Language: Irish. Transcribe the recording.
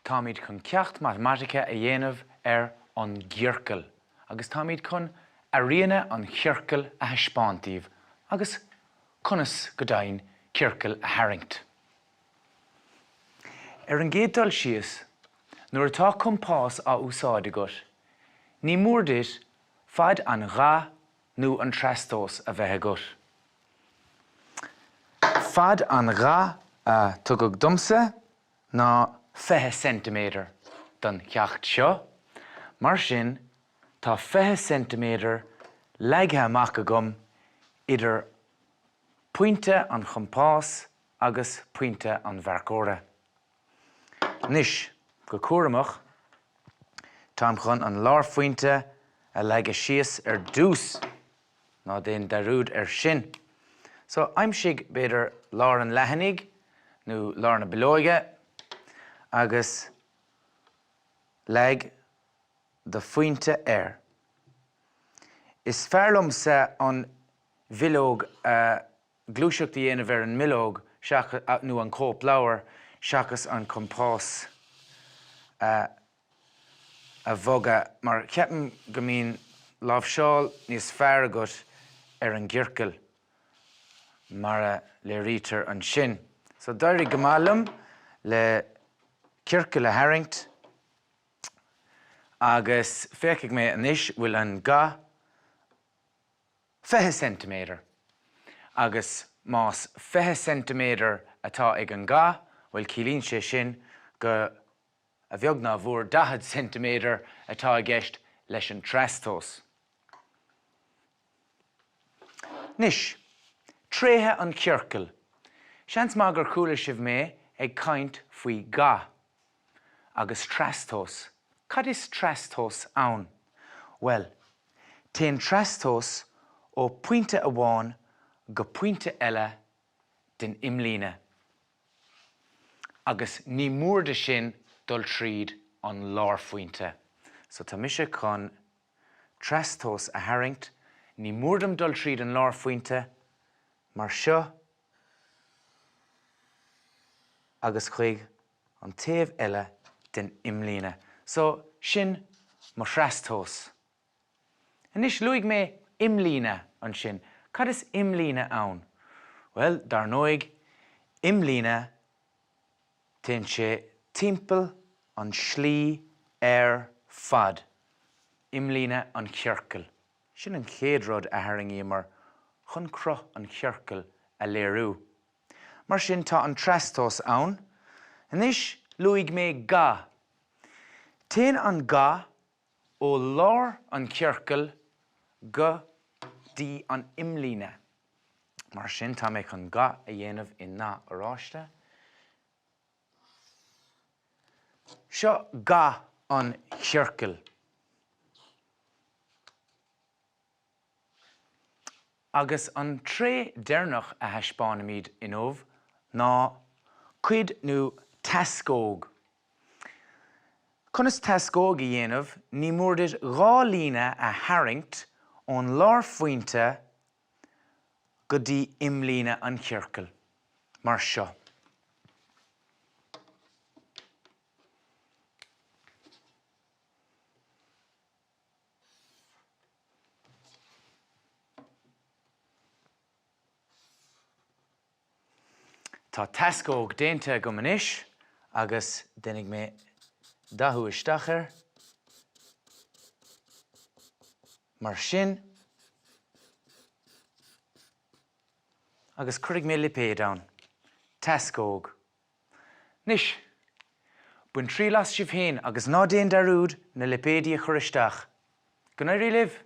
Táimid chun ceacht matamaitice a dhéanamh ar an gciorcal agus táimid chun airíonna an chiorcail a thaispeáint daoibh agus conas go deimhin ciorcal a tharraingt. Ar an gcéad dul síos, nuair atá compás á úsáid agat, ní mór duit fad an gha nó an trastomhas a bheith agat. Fad an gha a tugadh domsa ná 20 ceintiméadar don cheacht seo, mar sin tá 20 ceintiméadar leagtha amach agam idir pointe an chompáis agus pointe an mharcóra. Anois, go cúramach, táim chun an lárphointe a leagadh síos ar dtús. Ná déan dearúd air sin. So, aimsigh, b'fhéidir, lár an leathanaigh nó lár na bileoige agus leag do phointe air. Is fearr liomsa an bhileog a gluaiseacht a dhéanamh ar an mbileog nó an cóipleabhar seachas an compás a bhogadh mar ceapaim go mbíonn láimhseáil níos fearr agat ar an gciorcal mar a léirítear ansin. So d'éirigh go maith liom le ciorcal a tharraingt agus féachfaidh mé anois bhfuil an ga 20 ceintiméadar, agus más 20 ceintiméadar atá ag an ga, bhuel, ciallaíonn sé sin go, a bheag ná a mhór, 40 ceintiméadar atá i gceist leis an trastomhas. Anois, tréithe an chiorcail. Seans maith gur chuala sibh mé ag caint faoi gha agus trastomhas. Cad is trastomhas ann? Bhuel, téann trastomhas ó pointe amháin go pointe eile den imlíne agus ní mór de sin dul tríd an lárphointe. So tá mise chun trastomhas a tharraingt, ní mór dom dul tríd an lárphointe mar seo agus chuig an taobh eile den imlíne. So, sin mo thrastomhas. Anois, luaigh mé imlíne ansin. Cad is imlíne ann? Bhuel, dar ndóigh, imlíne, téann sé timpeall an slí ar fad. Imlíne an chiorcail. Sin an chéad rud a tharraingíomar chun cruth an chiorcail a léiriú. Mar sin tá an trastomhas ann. Anois luaigh mé ga. Téann an ga ó lár an chiorcail go dtí an imlíne. Mar sin tá mé chun ga a dhéanamh i ndath oráiste. Seo ga an chiorcail. Agus an tréith deireanach a thaispeánfaimid inniu ná cuid nó teascóg. Conas teascóg a dhéanamh, ní mór duit 2 líne a tharraingt ón lárphointe go dtí imlíne an chiorcail, mar seo. Tá teascóg déanta agam anois agus déanfaidh mé dathú isteach air mar sin agus cuirfidh mé lipéad ann, teascóg. Anois, bain triail as sibh féin agus ná déan dearúd na lipéidí a chur isteach. Go n-éirí libh!